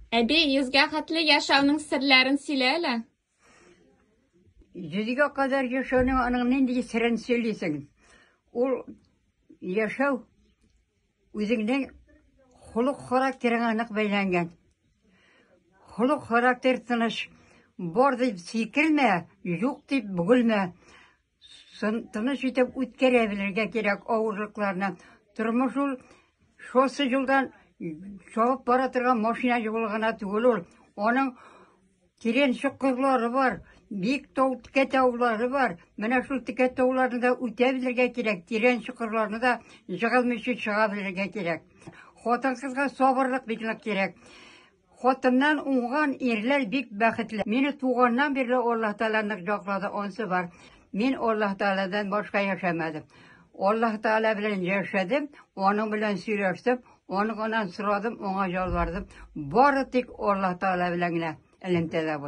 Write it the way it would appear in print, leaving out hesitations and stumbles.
Әби, 100гә хәтле яшәүнең серләрен сөйлә әле. 100гә кадәр яшәүнең аның нинди серен сөйлисең? Ул яшәү үзеңнең холык характерыңа нык бәйләнгән. Холык характер тыныч. Бар дип сикермә, юк дип бөгелмә. Тыныч итеп үткәрә белергә кирәк авырлыкларны. Тормыш ул шоссе юлдан чабып бара торган машина юлы гына түгел ул. Аның тирән чокырлары бар, бик тау текә таулары бар. Менә шул текә тауларны да үтә белергә кирәк, тирән чокырларны да җыгылмыйча чыга белергә кирәк. Хатын-кызга сабырлык бик нык кирәк. Хатыннан уңган ирләр бик бәхетле. Мине туганнан бирле Аллаһ Тәгалә нык яклады, ансы бар. Мин Аллаһ Тәгаләдән башка яшәмәдем. Аллаһ Тәгалә белән яшәдем, аның белән сөйләштем, аннан сорадым, аңа ялвардым. Бары тик Аллаһ Тәгалә белән генә элемтәдә булдым.